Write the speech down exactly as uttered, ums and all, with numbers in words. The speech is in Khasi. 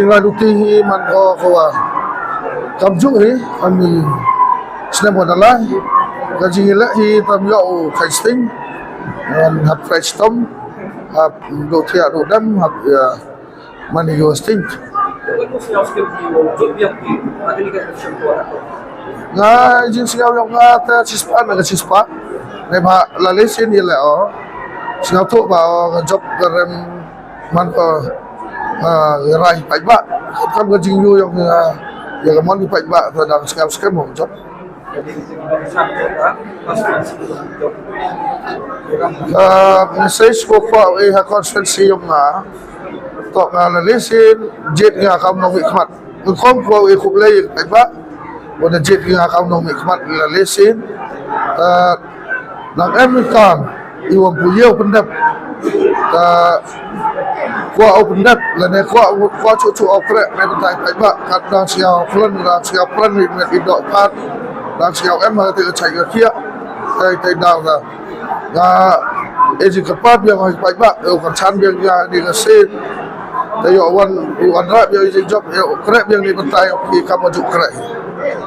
Nga duti hi man ko ko wa. Kam ju hi, kami snem wa dalai. Ka jingïaleh hi tam ïoh u kai sting. Ngan hap fresh tom. Hap do thiah do dem, hap, ya, man ïoh sting. Nga jing sngew ïong nga ta chispah na ka chispah. Ne ba la lesin ïaleh o. Sngew tu ba o ka job ka rem man ko, ah, rai paidbah. Kam ka jingïoh ïong nga, ïa ka mon paidbah ta dang sngew skhem o job. Ah, message ko ko e ha constituency ïong nga. To nga la lesin, jied nga kam nongmihkhmat. Ngi khom ko e khublei ïa ka paidbah. Wat da jied nga kam nongmihkhmat la lesin. Ah, nang em i kam i wan pu ïew pyndep. Ah, kwah u pyndep lane kwah, kwah chu chu u kreh ne pyndep paidbah. Kat dang sngew pran, dang sngew pran ri met i dok pat. Dang sngew em ha te ka chai ka khiah. Te te dang da. Nga e jingkyrpad biang ha paidbah, u kyrchan biang ïa ni ka sien. Te ïoh wan, u wanrah biang i jingjob, ïoh kreh biang ni, mynta ïoh ki kam ju kreh.